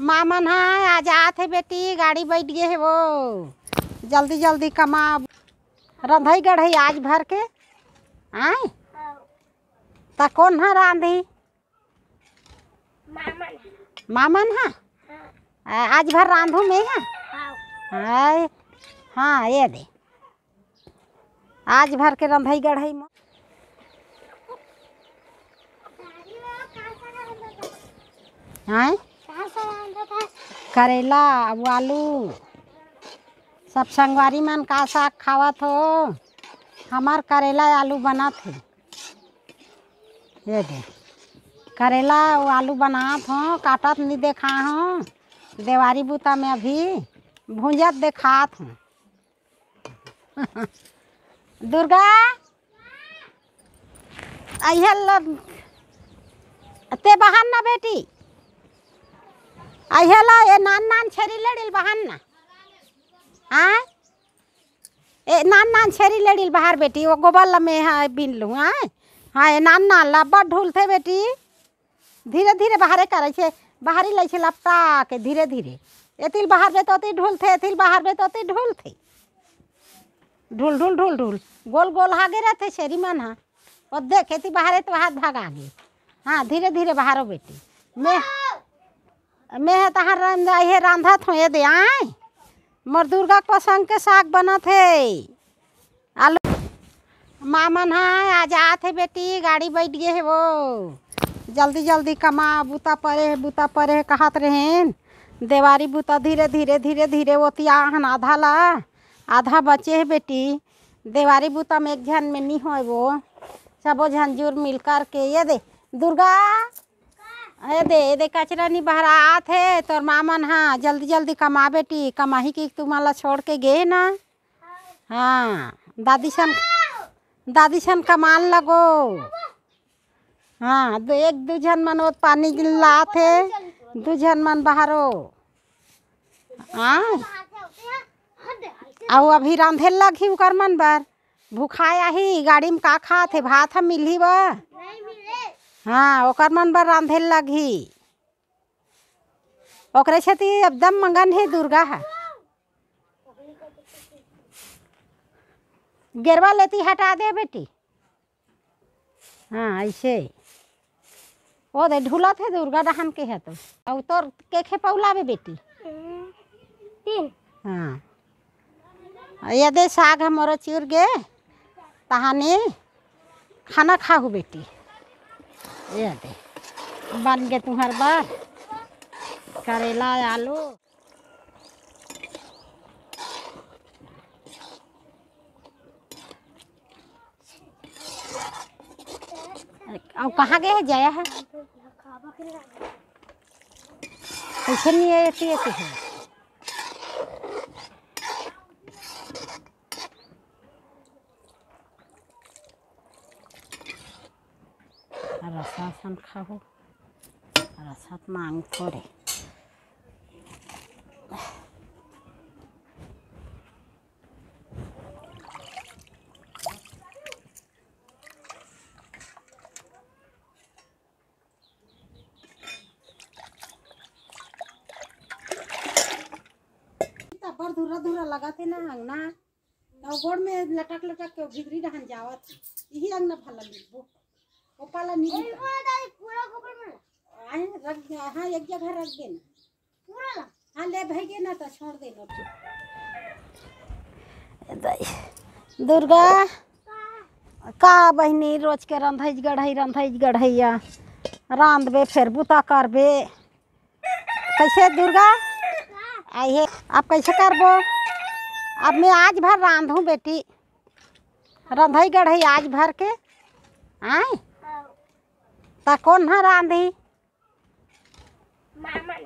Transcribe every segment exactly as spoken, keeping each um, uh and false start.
माँ मन ह आ जात हे बेटी, गाड़ी बैठ गे हे वो। जल्दी जल्दी कमा, रंधई गढ़ई आज भर के। आय, त कोन ह रांधी? मामन ह। आ, आज भर रांधू में ह। हाय, हाँ, ये दे। आज भर के रंधई गढ़ई म। हाँ? करेला अउ आलू। सब संगवारी मन का साग खावत हो? हमार करेला आलू बनत हे। ये दे, करेला अउ आलू बनात हो, काटत नी देखा हो। देवारी बूता में अभी भूंजत देखात हो। दुर्गा, अइहे ल-, ते बहार ना बेटी, अइहे ल, ये नान नान छेरी लेड़िल बहार ना। हाँ, ए नान नान छेरी लेड़िल बहार बेटी, वो गोबर ल में, हाँ, बीन लूँ, हाँ। हाँ, ये नान नान ल अब्बड़ ढूलथे बेटी। धीरे धीरे बहारे करै छे, बहारी लै छे लपटा के धीरे धीरे। एतिल बहारबे त ओतिल ढुलथे, एतिल बहारबे त ओतिल ढुलथे। ढुल ढुल ढुल ढुल। गोल गोल हागे रहिथे छेरी मन ह। ओ देख, एती बहारे त हाथ भगा गे। हाँ, धीरे धीरे बहारो बेटी। मैं, मैं ह तहार रंध-, ये रांधत हों, ये दे आय। मोर दुर्गा के पसंद के साग बनत हे। आलू। माँ मन ह आ जात हे बेटी, गाड़ी बैठ गे हे वो। जल्दी जल्दी कमा, बूता परे हे, बूता परे हे कहत रहेन। देवारी बूता धीरे धीरे, धीरे धीरे ओतिया हन आधा ला, आधा बचे हे बेटी। देवारी बूता में एक झन में नी होय वो, सबो झन जुर मिल करके। ये दे दुर्गा, ये दे, ये दे कचरा नी बहरात हे। तोर माँ मन ह जल्दी जल्दी कमा बेटी, कमाही कि तुमन ला छोड़ के गे ना। हाँ, दादी सन, दादी सन कमान लगो। हाँ, दो, एक दू झन मन ओत पानी लात हे, दू झन मन बहारो। हाँ, अउ अभी रांधे लगही उकर मन बर। भुखाय आही, गाड़ी में का खात हे, भात ह मिलही बर। हाँ, ओकर मन बर रांधे लगही। ओकरे सेती एकदम मंगन हे दुर्गा ह। गेरवा लेती हटा दे बेटी। हाँ, ऐसे। ओ दे ढुलत हे दुर्गा डहान के हे तो। अउ तोर के खे पौला बे बेटी? तीन। हाँ। ये दे साग ह मोरो चिर गे। तहाने खाना खाहू बेटी। ये दे। बन गे तुंहर बर। करेला, आलू। अउ कहाँ गे हे जया ह? कइसे नहीं है, एती, एती है। रसा सन खाहू, रसा त मांग थोड़े। अब्बड़ धुर्रा धुर्रा लगत हे ना अंगना, अउ गोड़ में लटक लटक के भीतरी डहन जावत हे। इही अंगना भला लिखबो, ओपाला नहीं ए, लिखबो। वो दाई पूरा गोबर में। आए, रख, हाँ, एक जगह रख देना। हाँ, ले भइगे ना, त छोड़ दे ना। ए दाई, दुर्गा, का बहिनी, रोज के रंधई गढ़ई, रंधई गढ़ैया, रांधबे, फेर बुता करबे। कैसे दुर्गा? आई हे, अब कैसे करबो? अब मैं आज भर रांधहूँ बेटी, रंधई गढ़ई आज भर के। आय? त कोन ह रांधी? मामन।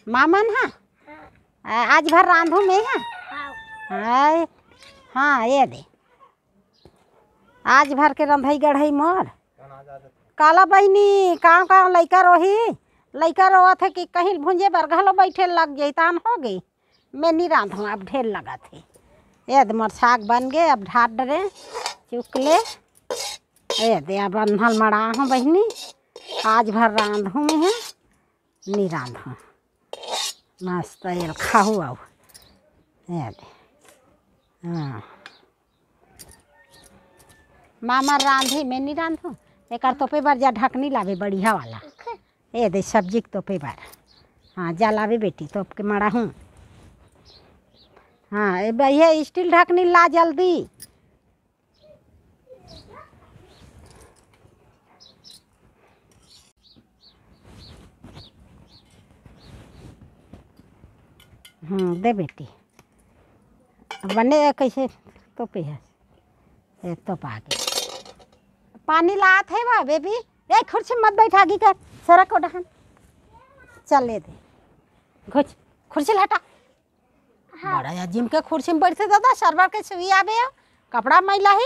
मामन ह? हाँ। आ, आज भर रांधहूँ मैं ह? हाँ। हाय, हाँ, ये दे। आज भर के रंधई गढ़ई मोर। काला बहिनी, कांव कांव लइका रोही? लइका रोवत हे कि कहीं भुंजे बर घलो बइठे लग जाई, तान हो गई। मैं नी रांधहूँ, अब ढेर लगत हे। ये दे मोर साग बन गे, अब ढार डरे, चुक ले। ए दे, अब अन्हल मड़ाहूँ बहिनी, आज भर रांधहूँ मैं ह, नी रांधहूँ। मस्त, एला खाहू आऊ। ए दे। हाँ। मामा रांधी, मैं नहीं रांधू। एकर तोपे बर जा ढकनी लाबे बढ़िया वाला। ए दे सब्जी के तोपे बर। हाँ, जा लाबे बेटी, तोप के मड़ाहूँ। हाँ, ए ब-, ये स्टील ढकनी ला जल्दी। हम्म, दे बेटी। अब बने कैसे तोपे है? ए, तोपा गे। पानी लात हे वा, बेबी। ए, खुर्सी मत बैठा गी कर, सरक ओ डहन। चल, ले दे। घुच, खुर्सी ल हटा। हाँ। बड़ा अजीम के खुर्सी में बैठते दादा, सरवर के सुई आबे हो, कपड़ा मैला ही।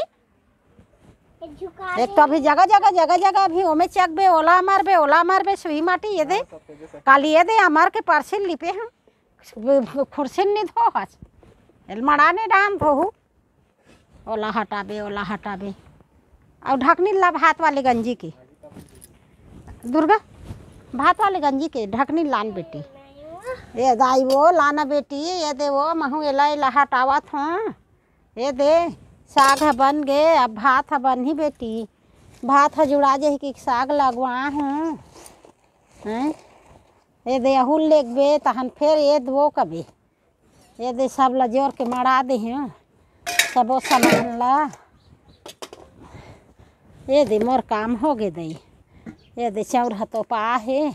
ये झुका एक दे। तो अभी जगह, जगह, जगह, जगह अभी ओमे चकबे, ओला मारबे, ओला मारबे, सुई माटी ये दे। हाँ, सब तेजे से। काली ये दे, अमर के परसिल लिपे हम। खुर्सी नहीं धो हस। एल मड़ा नहीं डाम धोहू। ओला हटाबे, ओला हटाबे। अउ ढकनी ला भात वाले गंजी के। दुर्गा, भात वाले गंजी के ढकनी लान बेटी। ए दाई वो लाना बेटी, ये दे वो महू एला, एला हटावत हूँ। ये दे, साग ह बन गे, अब भात ह बनही बेटी। भात ह जुड़ा जही कि साग लगवा हूँ। हैं? ये दे अहुल लेगबे, तहन फेर ये दे वो कबे। ये दे सब ला जोर के मड़ा दे हूँ, सबो सामान ला। ये दे मोर काम हो गे दई। ये दे चाउर ह तोपा हे।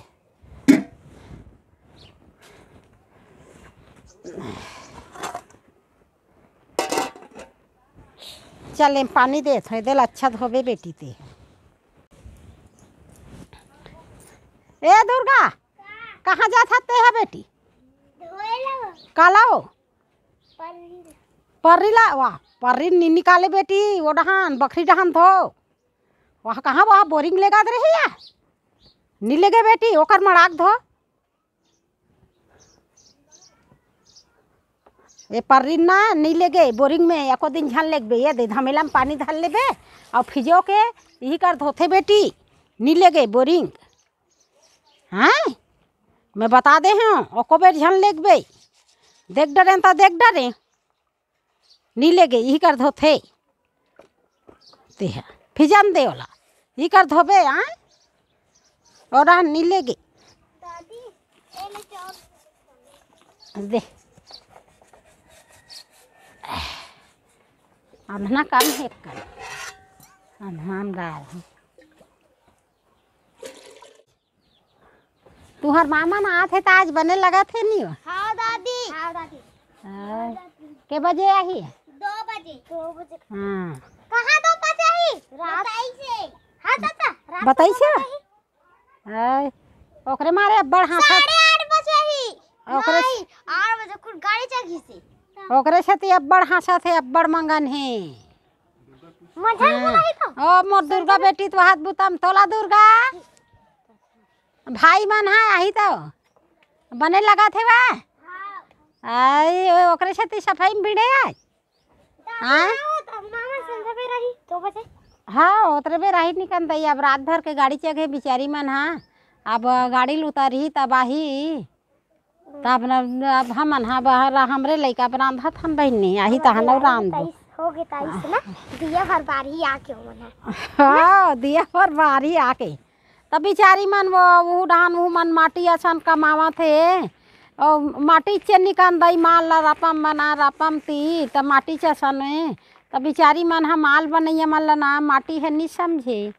चल, एम पानी देत हूँ, दे ला अच्छा धोबे बेटी ते। ए दुर्गा, कहाँ जात हस ते ह बेटी? धोए ला। काला हो? पर्री ला। पर्री ला, वाह, पर्री नी निकाले बेटी, वो डहान, बखरी डहान धो। वहाँ कहाँ, वहाँ बोरिंग लेगा दे रही है? नी लेगे बेटी, ओकर मड़ाक धो। ए पर्री ना, नी लेगे, बोरिंग में एको दिन झन लेगबे, ये दे धमेला में पानी धर लेबे, अउ फिजो के इही कर धोथे बेटी, नी लेगे बोरिंग। हाँ, मैं बता दे हूँ, ओको बेर झन लेगबे। देख डरें त देख डरें, नी लेगे, इही कर धोथे। ते ह, फिजन दे ओला, इही कर धोबे, हाँ? ओला नी लेगे। दे। अंधना कम हे कर। अंधना में डाल। तुहर मामा ना आत हे त आज बने लगत हे नी हो? हाँ दादी। हाँ दादी। हाँ। के बजे आही? दो बजे। दो बजे। हाँ। कहाँ दो बजे आही? रात। बताई से। हाँ चाचा, रात बताई को से? दो बजे आही। हाँ। ओकरे मारे अब्बड़ हाँसत। साढ़े आठ बजे आही। ओकरे नहीं, आठ बजे कुल गाड़ी चघी से। ओकरे सेती अब्बड़ हाँसत हे, अब्बड़ मंगन हे। मझन हाँ। बोला ही तो। ओ मोर दुर्गा बेटी तो हाथ बुताम तोला दुर्गा। भाई मन हा आही तो बने लगत हे वा। आई, ओ-, ओकरे सेती सफाई में भिड़े आज। हाँ? मामा संझा बेर आही, दो बजे। हाँ, ओतरे बेर आही निकन दई, अब रात भर के गाड़ी चघे बिचारी मन हा, अब गाड़ी ल उतरही तब आही। तब न, अब हमन हा बहर हमरे लइका अब रांधत हन बहिनी, आही तहन अउ रांध दो। हो गे ताईस ना, दिया भर बारी आके हो मन हा। हाँ, दिया भर बारी आके। त बिचारी मन वो, उहू डहान उहू मन माटी असन कमावत हे। अउ माटी चे निकन दई माल ला रपम बना रपम ती, त माटी चे असन हे। त बिचारी मन ह माल बनैया मन ला ना माटी ह नी समझे।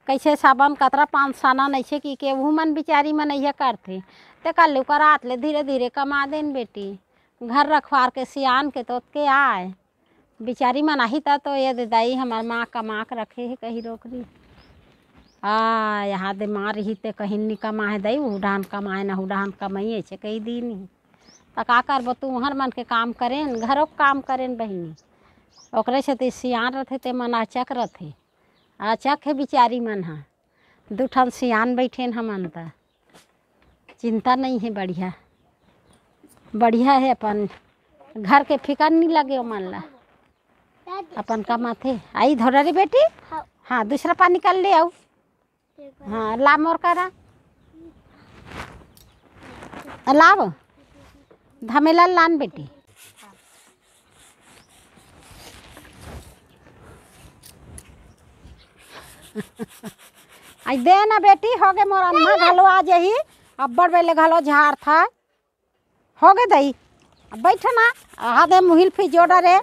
कइसे साबन कतरा पान साना नइसे कि के उहू मन बिचारी मन अइहे करथे। ते कल्लू करात ले धीरे धीरे कमा देन बेटी। घर रखवार के सियान के तोतके आय। बिचारी मन आही त तो ये दे दाई हमर माँ कमा के रखे हे कही डोकरी। आ, यहाँ दे माँ रही ते कहीं नी कमाए दई, उहू डहान कमाए ना, उहू डहान कमाई ऐसे कही दीन ही। त का करबो, तुहर मन के काम करेन, घरो के काम करेन बहिनी। ओकरे सेती सियान रथे ते मन अचक रथे। अचक हे बिचारी मन हा। दू ठन सियान बइठेन हमन त। चिंता नइ हे, बढ़िया। बढ़िया हे, अपन घर के फिकर नइ लगे ओमन ला। अपन कमाथे। आई धोरा रे बेटी। हाँ। हाँ, दूसरा पानी कर ले आऊ। हाँ, ला मोर करा। लाव। धमेला लान बेटी। आई दे ना बेटी, होगे, मोर अम्मा घलो आ जही, अब्बड़ बेले घलो झार था। होगे दई, अब बैठ ना, आहा दे मुहिल फिजो डरे,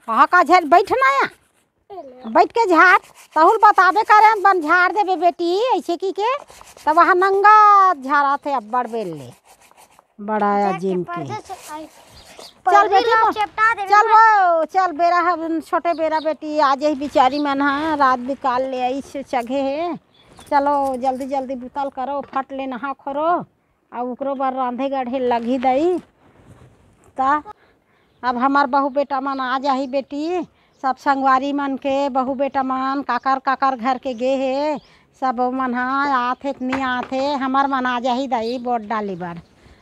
आहा का झेल बैठ ना या। बैठ के झार, तहुल बताबे करे, बन झार देबे बेटी, ऐसे की के, तब वहाँ नंगा झारा थे अब्बड़ बेल ले, बड़ा या जिम के। चल बेटी, चल वो, चल बेरा ह, छोटे बेरा बेटी, आज ही बिचारी मन हा रात बिकाल ले आई से चघे हे। चलो जल्दी जल्दी बुतल करो, फट ले नहा खोरो, अउ ओकरो बर रांधे गढ़े लगही दई। त अब हमार बहू बेटा मन आ जाही बेटी, सब संगवारी मन के बहू बेटा मन काकर काकर घर के गे हे, सब मन ह आथे त नी आथे, हमार मन आ जाही दई वोट डाली बर।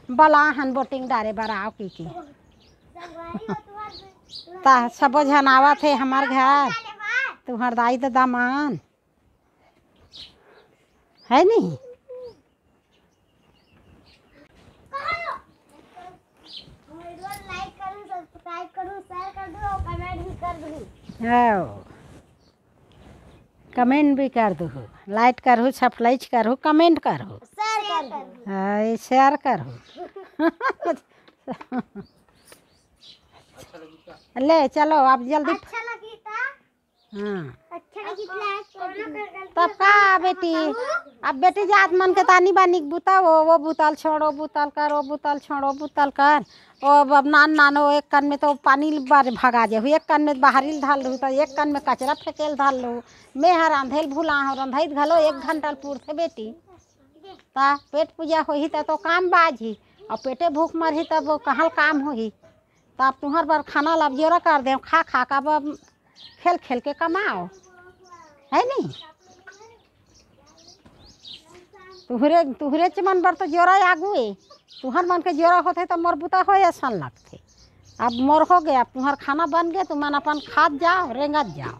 बला हन वोटिंग डारे बर आओ की की। त सबो झन आवत हे हमार घर, तुहर दाई ददा मन। है नहीं? हाँ, कमेंट भी कर दू, लाइक करू, सब्सक्राइब करू, कमेंट करू, हाँ, शेयर करू। ले चलो, आप जल्दी। अच्छा लगी था। हाँ। अच्छा लगी तो like कर दो। तब का बेटी, अब बेटी जात मन के तानी बानी के बुता, वो, वो बुतल छोड़ो, बुतल कर, वो बुतल छोड़ो, बुतल कर। ओ, अब नान नान, वो एक कन में तो पानी बार भगा जाहू, एक कन में बाहरी धल रहू, तो एक कन में कचरा फेंकेल धल रहू। मैं हर रांधेल भुला हूँ, रंधई घलो एक घंटा ल पुरथे बेटी। ता पेट पूजा होही त तो काम बाजही, और पेटे भूख मरही तब वो कहाँ ल काम होही। त अब तुहर बर खाना ला अब जोरा कर दे, खा खा का अब खेल खेल के कमाओ, है नहीं? तुहरे, तुहरे च मन बर तो जोरा आगू ए, तुहर मन के जोरा होथे त मोर बुता होए असन लगथे। अब मोर हो गया, अब तुहर खाना बन गया, तुमन अपन खात जाओ, रेंगत जाओ।